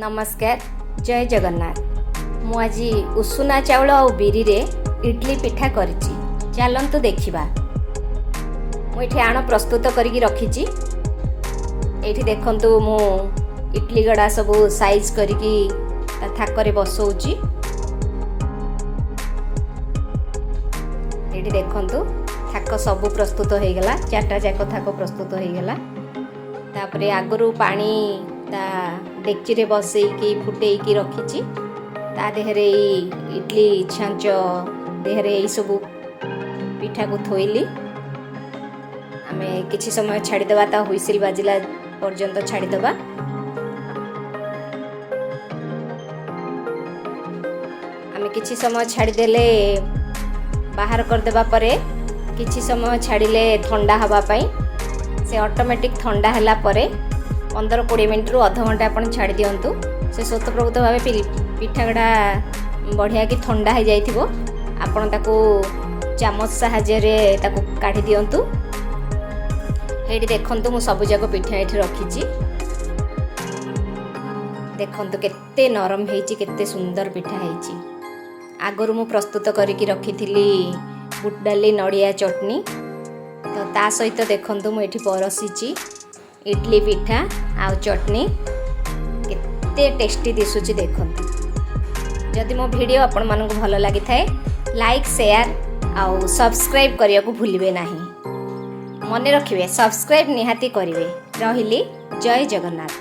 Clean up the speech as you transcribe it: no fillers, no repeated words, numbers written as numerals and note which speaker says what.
Speaker 1: ନମସ୍କାର, ଜୟ ଜଗନ୍ନାଥ। ମୁଁ ଆଜି ଉଷୁନା ଚାଉଳ ଆଉ ବିରିରେ ଇଡଲି ପିଠା କରିଛି। ଚାଲନ୍ତୁ ଦେଖିବା। ମୁଁ ଏଠି ଆଣ ପ୍ରସ୍ତୁତ କରିକି ରଖିଛି। ଏଇଠି ଦେଖନ୍ତୁ, ମୁଁ ଇଡଲି ଗଡ଼ା ସବୁ ସାଇଜ୍ କରିକି ତା ଥାକରେ ବସଉଛି। ଏଇଠି ଦେଖନ୍ତୁ, ଥାକ ସବୁ ପ୍ରସ୍ତୁତ ହେଇଗଲା। ଚାରିଟା ଯାକ ଥାକ ପ୍ରସ୍ତୁତ ହେଇଗଲା। ତାପରେ ଆଗରୁ ପାଣି ତା ଡେକ୍ଚିରେ ବସେଇକି ଫୁଟେଇକି ରଖିଛି। ତା ଦେହରେ ଏଇ ଇଡଲି ଛାଞ୍ଚ ଦେହରେ ଏଇସବୁ ପିଠାକୁ ଥୋଇଲି। ଆମେ କିଛି ସମୟ ଛାଡ଼ିଦେବା, ତା ହୁଇସିଲ୍ ବାଜିଲା ପର୍ଯ୍ୟନ୍ତ ଛାଡ଼ିଦେବା। ଆମେ କିଛି ସମୟ ଛାଡ଼ିଦେଲେ, ବାହାର କରିଦେବା ପରେ କିଛି ସମୟ ଛାଡ଼ିଲେ ଥଣ୍ଡା ହେବା ପାଇଁ। ସେ ଅଟୋମେଟିକ୍ ଥଣ୍ଡା ହେଲା ପରେ 15-20 ମିନିଟ୍ରୁ ଅଧଘଣ୍ଟା ଆପଣ ଛାଡ଼ି ଦିଅନ୍ତୁ। ସେ ସ୍ୱତଃପ୍ରବୃତ୍ତ ଭାବେ ପିଠା ଗୁଡ଼ା ବଢ଼ିଆ କି ଥଣ୍ଡା ହେଇଯାଇଥିବ। ଆପଣ ତାକୁ ଚାମଚ ସାହାଯ୍ୟରେ ତାକୁ କାଢ଼ି ଦିଅନ୍ତୁ। ଏଇଠି ଦେଖନ୍ତୁ, ମୁଁ ସବୁଯାକ ପିଠା ଏଇଠି ରଖିଛି। ଦେଖନ୍ତୁ, କେତେ ନରମ ହେଇଛି, କେତେ ସୁନ୍ଦର ପିଠା ହେଇଛି। ଆଗରୁ ମୁଁ ପ୍ରସ୍ତୁତ କରିକି ରଖିଥିଲି ବୁଟ ଡାଲି ନଡ଼ିଆ ଚଟଣି। ତ ତା ସହିତ ଦେଖନ୍ତୁ, ମୁଁ ଏଠି ପରସିଛି ଇଡଲି ପିଠା ଆଉ ଚଟଣି। କେତେ ଟେଷ୍ଟି ଦିଶୁଛି ଦେଖନ୍ତୁ। ଯଦି ମୋ ଭିଡ଼ିଓ ଆପଣମାନଙ୍କୁ ଭଲ ଲାଗିଥାଏ, ଲାଇକ୍, ସେୟାର ଆଉ ସବସ୍କ୍ରାଇବ୍ କରିବାକୁ ଭୁଲିବେ ନାହିଁ। ମନେ ରଖିବେ, ସବସ୍କ୍ରାଇବ୍ ନିହାତି କରିବେ। ରହିଲି, ଜୟ ଜଗନ୍ନାଥ।